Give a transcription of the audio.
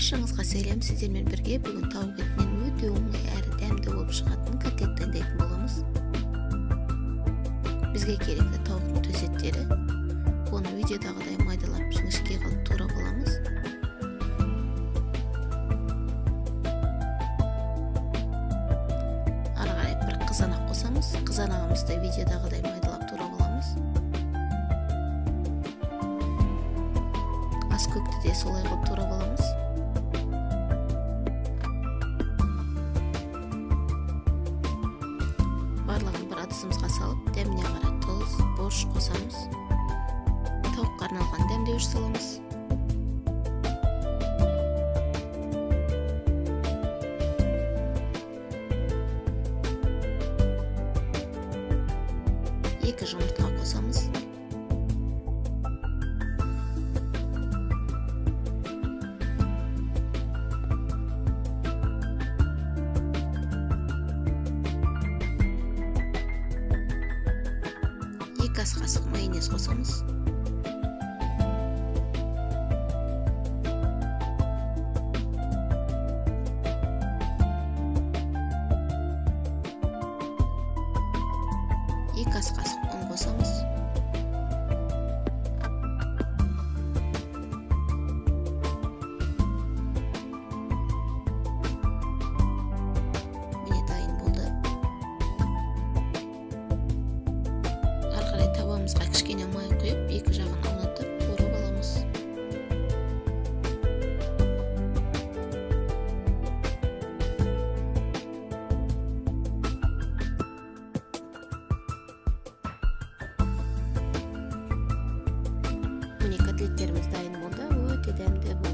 Баршаңызға сәлем, сіздермен бірге бүгін тауық етінен өте оңай әрі дәмді болып шығатын котлет дайындайтын боламыз. Бізге керекті тауықтың төс еттері. Оны видеодағыдай майдалап жіңішке қылып турап аламыз. Ары қарай бір қызанақ қосамыз. Қызанағымызды видеодағыдай майдалап турап аламыз. Аскөкті де солай қылып турап аламыз. Барлығын бір ыдысымызға салып, дәміне қарай тұз, борыш қосамыз. Тауыққа арналған дәмдеуіш саламыз. Екі жұмыртқа қосамыз. Екі ас қасық майонез қосамыз. Екі ас қасық ұн қосамыз. Міне, дайын болды. Ары қарай табамызға кішкене май құйып, екі жағын аунатып, орап аламыз. Міне, котлеттеріміз дайын болды. Өте дәмді.